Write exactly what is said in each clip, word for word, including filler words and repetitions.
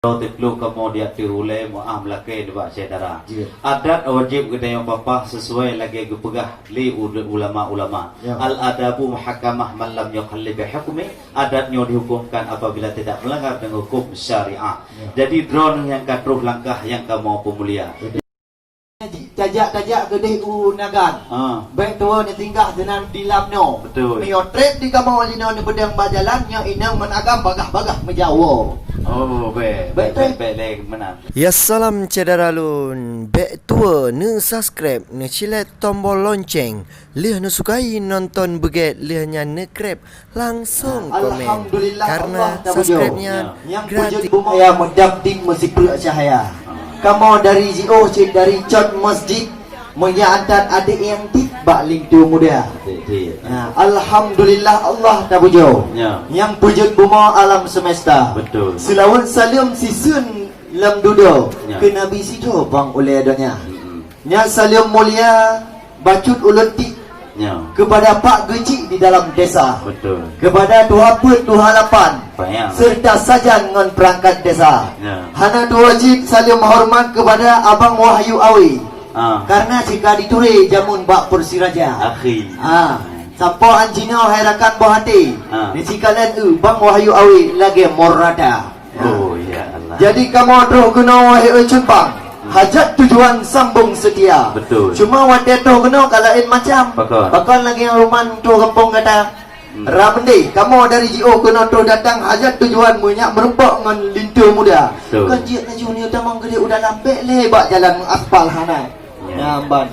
Teuklok kamoe di ateueh ulée meu'ah meulakée nibak syedara. Jeuet. Adat wajéb geutanyoe papah sisuai lagée geupeugah lé ul-, ulama-ulama. Ya. Al-adabu muhakkamah man lam yukhalif bi hukmi. Adat nyoe dihukumkan apabila tidak melanggar dengan hukum syariah. Ya. Jadi, droeneuh nyang ka troh langkah nyang kamoe peumulia. Betul. Tajak-tajak keudeh u Nagan. Ha. Bék tuwoe neusinggah sinan di Lamno. Betul. Meunyoe trép di kamoe jinoe neupeudong bak jalan, nyoe inong ngon agam bagah-bagah meujawoe. Oh, bék, bék, bék, bék, bék lé meunan. Ya salam syedara lôn, bék tuwoe neu-subscribe, neucilet tombol lonceng, lheueh neusukai nonton beugét, lheueh nyan neukreb langsung komen. Alhamdulillah, karena Allah tapujoe. Subscribe nyan. Ya. Nyang gratis. Peujeuet bumoe ya meudap ding meusipreuk cahya. Kamoe dari jiôh cit dari cot masjid, meunyo antan adék nyang dit bak linto muda. Adik, adik. Ya, alhamdulillah Allah tapujoe. Ya. Nyang peujeuet bumoe alam semesta. Betul. Seulaweuet saleuem siseun lam dudoe. Ya. Keu Nabi sidroe bang ulée donya. Mm-mm. Nyan saleuem mulia bacut ulôn tiek. Ya. Kepada Pak Geuchik di dalam desa. Betul. Kepada Tuha Peuet, Tuha Lapan. Payah. Serta sajan ngon perangkat desa. Ya. Hana tuwoe cit saleuem horeumat kepada Abang Wahyu Awe. Ah. Karena cit ka dituré jameun bak Persiraja. Akhi. Ah. Sampoe an jinoe hai rakan boh até. Ah. Di sikalon eu Bang Wahyu Awe lagée morada. Oh, ya Allah. Jadi kamoe troh keunoe, wahé cut bang. Hmm. Hajat tujuan sambung setia. Betul. Cuma watée troh keunoe ka laén macam. Pakon? Pakon lagée nyang ruman troh gampông gata. Hmm. Ramdeh, kamoe dari jiôh keunoe troh datang hajat tujuan meunyak meurumpok ngon linto muda. Betul. Kon jeuet laju nyoe tamong geudeh u dalam bék lé bak jalan aspal hana. Ya. Nyamban.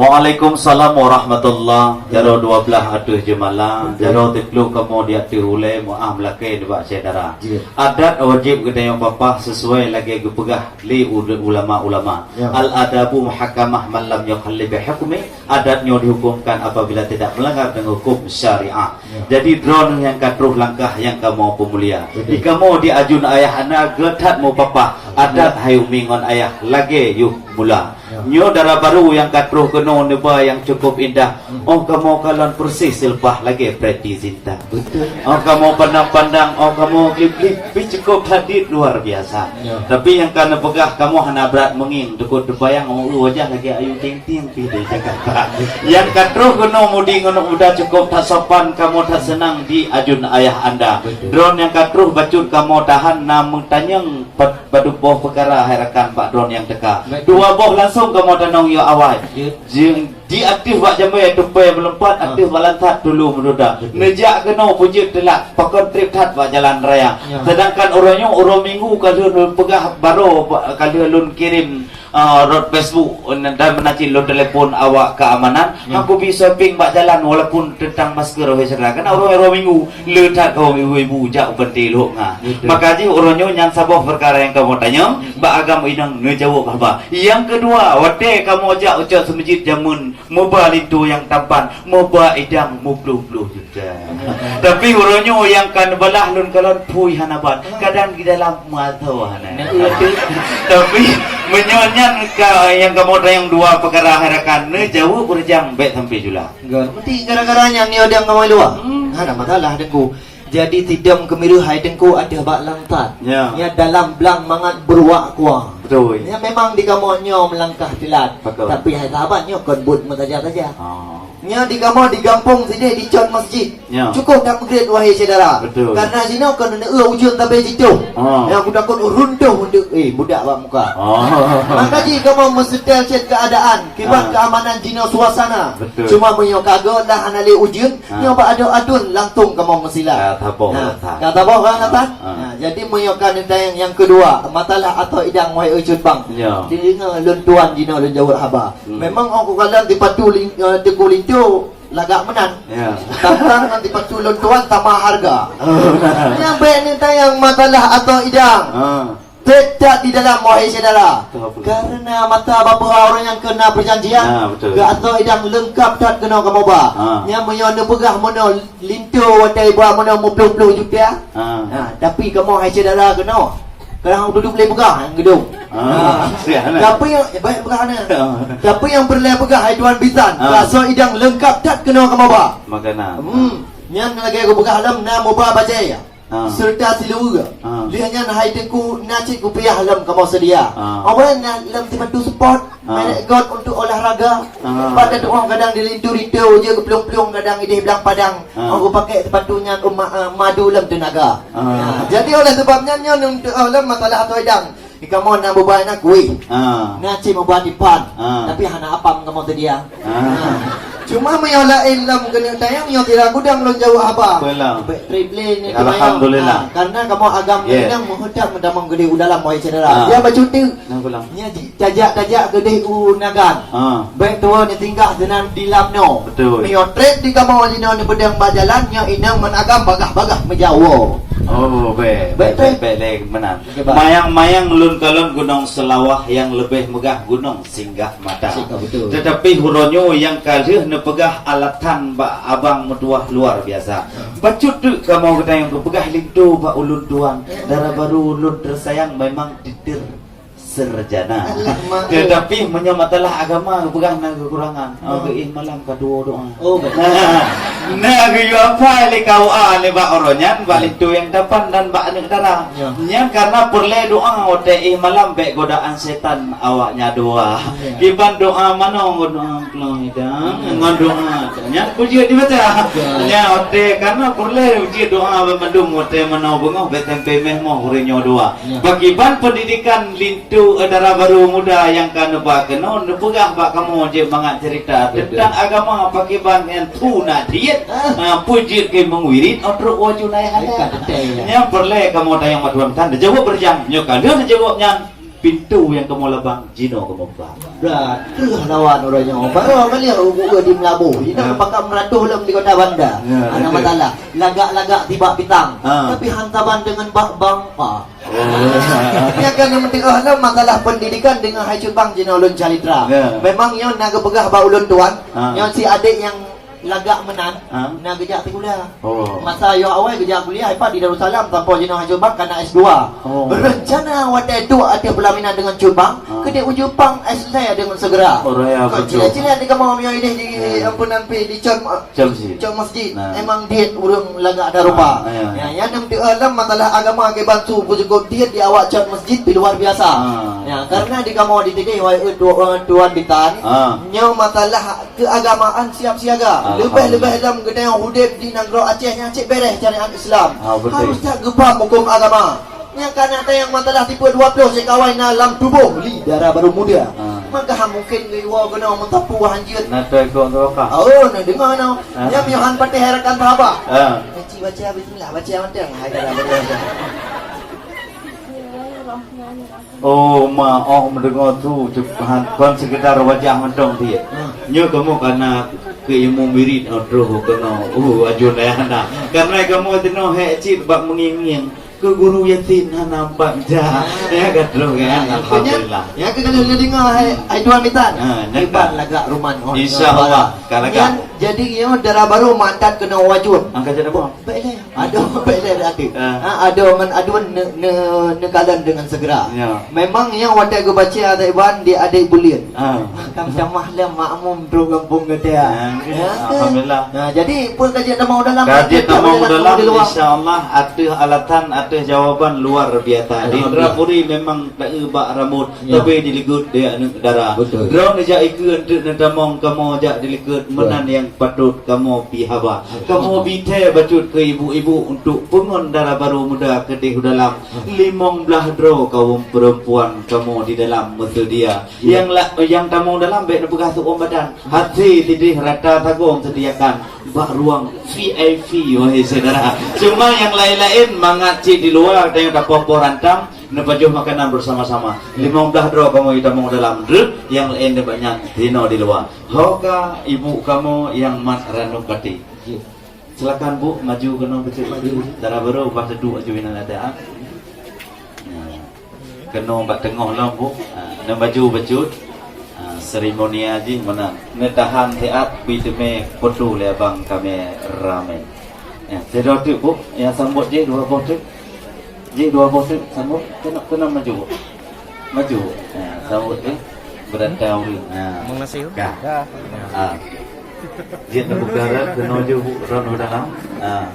Waalaikumsalam warahmatullah. Ya. Jaroe dua blah ateueh jeumala, betul. Jaroe teuklok kamoe di ateueh ulée meu'ah meulakée nibak syedara. Ya. Adat wajéb geutanyoe papah sisuai lagée geupeugah lé u-, ulama-ulama. Ya. Al-adabu muhakkamah man lam yukhalif bi hukmi. Adat nyoe dihukumkan apabila tidak melanggar dengan hukum syariah. Ya. Jadi droeneuh nyang ka troh langkah nyang kamoe peumulia. Betul. Di kamoe di ajun ayah hana geuh that meupapah. Betul. Adat hai umi ngon ayah lagée yoh mula. Ya. Nyoe dara barô nyang ka troh keunoe neuba nyang cukup indah. Hmm. Oh kamoe kalon peureusih seuleupah lagée Preity Zinta. Betul. Oh kamoe pandang-pandang, oh kamoe glip-glip, pih cukup hadit luar biasa. Ya. Tapi nyang ka neupeugah kamoe hana brat meungieng, teukot teubayang, oh wajah lagée Ayu Ting Ting pih di Jakarta. Nyang ka troh keunoe mudi ngon muda cukup that sopan, kamoe that seunang di ajun ayah anda. Betul. Droeneuh nyang ka troh bacut kamoe tahan na meutanyong pat Padub boh peukara hai rakan bak droeneuh nyang teuka. Baik. Dua boh langsung kamoe tanong yoh awai. Ya. Ji-, di ateueh bak jambai tupée meulumpat, ah, ateueh bak lantat tulu meududa. Betul. Neujak keunoe peujeuet teulat, pakon trép that bak jalan raya. Ya. Sedangkan uroe nyoe, uroe Minggu ka lheueh lôn peugah barô, ba-, ka lheueh lôn kirém, ah, rot Facebook, dan meunan cit lôn telepon awak keamanan. Ya. Aku bi sweeping bak jalan walaupun teuntang masker, wahé syedara. Karena uroe, uroe Minggu, le that kamoe ibu-ibu jak u panté lhok nga. Betul. Maka jih uroe nyoe nyan saboh peukara nyang kamoe tanyong, bak agam inong neujaweueb haba. Nyang keudua, watée kamoe jak u cot seumeujid jameun, meuba linto nyang tampan, meuba idang meuploh-ploh juta. Tapi uroe nyoe nyang ka neubalah lôn kalon phui hana ban, kadang di dalam meuasoe hana. Nah, iya tu. Tapi meunyoe nyan ka, nyang kamoe tanyong dua peukara hai rakan, neujaweueb beureujeung bék sampai jula. Enggak, meuti gara-gara nyan nyoe diam kamoe luwa. Hmm. Hana masalah, Teungku. Jadi, sidom keumiréh hai Teungku ateueh bak lantat. Ya. Ya, dalam blang mangat beuruak kuah. Betul. Ya, memang di kamoe nyoe meulangkah teulat. Betul. Tapi hai sahabat nyoe kon buet meusaja-saja. Oh. Nyoe di kamoe di gampông sideh di cot masjid. Ya. Cukup that meugét, wahé syedara. Betul. Karena jinoe kon neueu ujeuen sabe jituh. Oh. Ya, kutakot runtuh untuk, eh, budak bak muka. Oh. Maka jih kamoe meusetel cit keadaan. Kiban, ah, keamanan jinoe suasana. Betul. Cuma meunyoe ka göt dah hana lé ujeuen, ah, nyoe bak adoe aduen langsung kamoe meusila. Ka taboh, nah, ka taboh, kan, ah, Tan? Ah. Nah, jadi meunyoe ka neutanyong nyang keudua, masalah atau idang, wahé cut bang. Ya. Di deungoe lôn tuan jinoe lôn jaweueb haba. Hmm. Memang ong kukalon sipatu lin-, eh, Teungku Linto lagak meunan. Ya. Tantang ngon sipatu lôn tuan sama harga. Oh. Nyang bék neutanyong masalah atau idang. Ah. Trép that di dalam, wahé syedara. Betul, betul. Karena masa bak peue ureueng nyang keu na peujanjian, ah, betul, keu atau idang leungkap that keunoe kamoe ba. Ah. Nyan meunyoe neupeugah meunoe linto watée ba meunoe meuploh-ploh juta. Ah. Ah, tapi kamoe hai syedara keunoe, kadang dudoe lé peugah nyang geudong. Ah, ah. Siap, nah. Tapi nyang, eh, baik peugah na. Ah. Tapi nyang peureulée peugah hai tuan bisan, ah, keu asoe idang leungkap that keunoe kamoe ba. Maka na. Hmm. Nyan lagée kupeugah lom na meuba bajée. Ha. Serta siluweue. Ha. Lheueh nyan hai Teungku, na cit kupiah lom kamoe seudia. Ah. Awai na lom sipatu sport, Ah. merek got untuk olahraga. Ah. Bak tatu'oh kadang di linto-linto, jeuet geuplueng-plueng kadang idéh blang padang. Ah. Awai pakèk sipatu nyan uma-, eh, madu lom teunaga. Ah. Nah, jadi oleh sebab nyan nyoe untuk, eh, lom masalah atau idang. Di kamoe na beubai na kueh. Ah. Na cit meubai dipan. Ah. Tapi hana apam kamoe seudia. Ah. Cuma meunyoe laén lom keuneuk tayang, nyoe sira gudang lôn jaweueb haba. Belah. Bèk trip lé ni. Alhamdulillah. Ah, karena kamoe agam Yeah. nyan meuheutak meutamong geudeh u dalam, wahai syedara. Ah. Ya, bacut teuk. Nah, pulang. Nya ji-, tajak-tajak geudeh u Nagan. Ah. Bèk tuwo ni singgah sinan di Lamno. Betul. Meunyoe trip di kamoe jinoe neupeudong bak jalan, nyoe inong ngon agam bagah-bagah meujawoe. Oh, bèk. Bèk, Bèk, bèk, bèk. bèk, lé meunan. Oke, bang. Mayang-mayang lôn kalon Gunong Seulawah, nyang leubeh meugah Gunong Singgah Mata. Singgah, betul. Tetapi uroe nyoe nyang ka lheueh neupeugah alatan bak abang meutuwah luar biasa. Hmm. Bacut teuk kamoe geutanyoe geupeugah linto bak ulôn tuan. Hmm. Dara barô ulôn teusayang memang titir sarjana. Alamak. Tetapi meunyoe masalah agama geupeugah na keukurangan. Hmm. Geuéh malam ka tuwo doa. Oh, betul. Na geuyue apai lé K U A nibak uroe nyan, bak linto nyang dapan dan bak aneuk dara. Ya. Nyan karena peureulèe doa watèe éh malam bèk godaan setan awaknyan dua. Ya. Kiban doa manoe ngon doa keulong idang, ngon doa nyan peujeuet dibaca. Ya. Nyan watèe karena peureulèe peujeuet doa banmandum watèe manoe beungoh bèk sampé meh moh ureueng nyoe dua. Ya. Pakiban pendidikan linto dara barô muda nyang ka neuba keunoe neupeugah bak kamoe jeuet mangat cerita Betul. tentang agama pakiban nyan tu na diet. Ah. Ah, peujeuet keu meuwirit ôh trok waju nai hana. Ikan teh, ya. Nyang peureulèe kamoe tanyong matuan tan jaweueb beurjang. Nyoe ka lheueh jaweueb nyan pintoe nyang kamoe labang jinoe kamoe buka. Dah, treuh lawan uroe nyoe. Baru melihat ubu di Melabuh. Ini Ya. pakat meraduh lom di Kota Banda. Ya, Ada betul. masalah. Lagak-lagak tibak pitang. Ah. Tapi hantaban dengan bak bangka. Oh. Nyan kan nyang penting, oh, lom masalah pendidikan dengan hai Cut Bang jinoe ulôn calitra. Ya. Memang nyoe na geupeugah bak ulôn tuan, Ha. nyoe si adék nyang lagak meunan, Ha. na geujak sikula. Oh. Masa yoh awai geujak kuliah, ipat di Darussalam, sampoe jinoe hai Cut Bang kana S dua. Oh. Rencana watèe duek ateueh peulaminan dengan Cut Bang, Ha. keudéh ujoe pang S lhèe dengan segera. Oh, raya Kok betul. cilek-cilek di kamoe mioh idéh di Ya. ampunan pi di Con Cot masjid. Cot masjid. Nah. Emang diet ureueng lagak ada rupa. Ah, ya. Ya, ya, nem teu alam masalah agama ke bantu peujugot diet di awak cot masjid di luar biasa. Ah. Ya, karena di kamoe di teuke wahai tuan, tuan bitan, Ah. nyoe masalah keagamaan siap siaga. Alhamdulillah. Lebih-lebih dalam geutanyoe udép di nanggroe Aceh nyang cit bereh syariat Islam. Ah, betul. Harus that geupaham hukum agama. Nyang ka na tayang mantala tipe dua ploh sikawai na lam tuboh li dara barô muda. Ha. Maka ha mungken geuwoe keunoe meusapeue hanjeuet. Na toi kong tu ka. Oh, na deungoe na. Ha. Nyang miyuhan patéh rakan sahabat. Ha. Baca, baca bismillah, baca mantong. Hai dara barô muda. Oh, ma, oh, meudeungoe tu, tu, ha, kon sekedar wajah mantong dia. Ha. Nyoe kamoe kana keu ilmu mirit, oh, troh keunoe. Oh, ajoe dayah na. Karena kamoe teunoe hek cit bak mengieng-ngieng. Keu guru Yasin hana nampak ja. Ah. Ya, ka troh kan? Ah, alhamdulillah. Ya, keu kali neudeungoe hai, hai tuan mitan. Ah, hebat lagak ruman. Oh, insya Allah, ka lagak. Nyan, jadi nyoe dara barô mantat keunoe wajut. Angkat jadah buang. Baik leh. Aduh, baik leh dah tu. Ah. Ha, aduh ngon adun ne, ne, neukalon dengan segera. Ya. Memang nyoe watèe geubaca Al-Quran di adik buleuen. Ah. Makam tamah lé makmum troh gampông gata. Ah, ya, kan? Alhamdulillah. Nah, jadi peue ka jeuet tamong dalam, Ka jeuet tamong dalam, di luar. Insya Allah ateueh alatan, ateueh jawaban luar biasa. Di Alhamdulillah. Indrapuri memang taeu bak rambut, Ya. tapi di likot dia aneuk dara. Betul. Droeneuh jak ikeue enteuk neutamong kamoe jak di likot, Betul. meunan nyang patôt kamoe pih haba. Alhamdulillah. Kamoe bi thèe bacut keu ibu-ibu untuk peungon dara barô muda keudeh u dalam. Alhamdulillah. Limong blaih droe kaum perempuan kamoe di dalam meuseudia. Ya. Nyang la-, nyang tamong dalam bèk neupeugah seuuem badan. Hase sideh rata sagong sediakan bak ruang V I P, wahai syedara. Cuma nyang laén-laén mangat cit di luwa, tanyoe tapoh-poh rantang, neupajoh makanan bersama-sama. Limong blaih droe kamoe tamong dalam, reuet nyang laén nibak nyan tinoe di luwa. Ho ka ibu kamoe nyang mat ranub baté. Silakan, Bu, maju keunoe keucil maju. Dara barô bah teuduk aju inan ada. Nah. Keunoe bak teungoh lom, Bu. Ha, neumaju bacut. Ha, seremonial jih meunan. Neutahan siat, biteumé foto lé abang kameramen. Ya, sidroe teuk, Bu. Ya, sambot jih dua boh teuk. Jih dua boh teuk sambot. Keunoe, keunoe maju, Bu. Maju. Ya, sambot jih. Beurata ureueng. Ha. Abang Nasir. Ka. Ya. Ha. Jih teupeugah keunoe jih, Bu, ron u dalam. Ha.